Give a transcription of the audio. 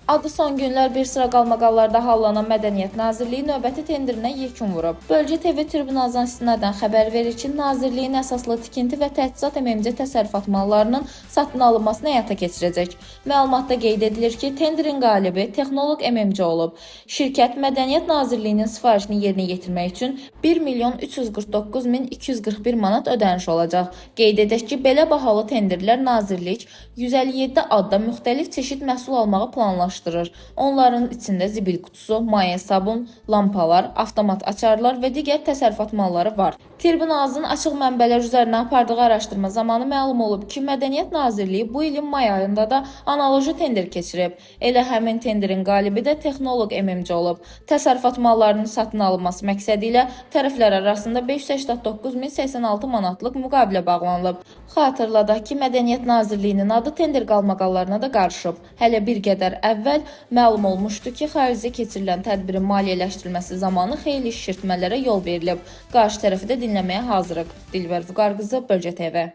Adı son günlər bir sıra qalmaqallarda hallanan Mədəniyyət Nazirliyi növbəti tenderinə yekun vurub. Bölgə TV Tribunazdan istinadən xəbər verir ki, Nazirliyin əsaslı tikinti və təchizat MMC təsərrüfat mallarının satın alınmasını həyata keçirəcək. Məlumatda qeyd edilir ki, tenderin qalibi Texnoloq MMC olub. Şirkət Mədəniyyət Nazirliyinin sifarişini yerinə yetirmək üçün 1 milyon 349 min 241 manat ödəniş olacaq. Qeyd edək ki, belə bahalı tenderlər Nazirlik 157 adda müxtəlif çeşid məhsul almağı planlaşdırır. Onların içində zibil qutusu, maye sabun, lampalar, avtomat açarlar və digər təsərrüfat malları var. Tribunazın açıq mənbələr üzərinə apardığı araşdırma zamanı məlum olub ki, Mədəniyyət Nazirliyi bu ilin may ayında da analoji tender keçirib. Elə həmin tenderin qalibi də Texnoloq MMC olub. Təsərrüfat mallarının satın alınması məqsədi ilə tərəflər arasında 589.086 manatlıq müqavilə bağlanılıb. Xatırladaq ki, Mədəniyyət Nazirliyinin adı tender qalmaqallarına da qarışıb. Hələ bir qədər əvvəl məlum olmuşdu ki, xaricdə keçirilən tədbirin maliyyələşdirilməsi zamanı xeyli şişirtmələrə yol verilib. Qarşı tərəfi də dinləməyə hazırıq. Dilbər Vüqar qızı, Bölgə TV.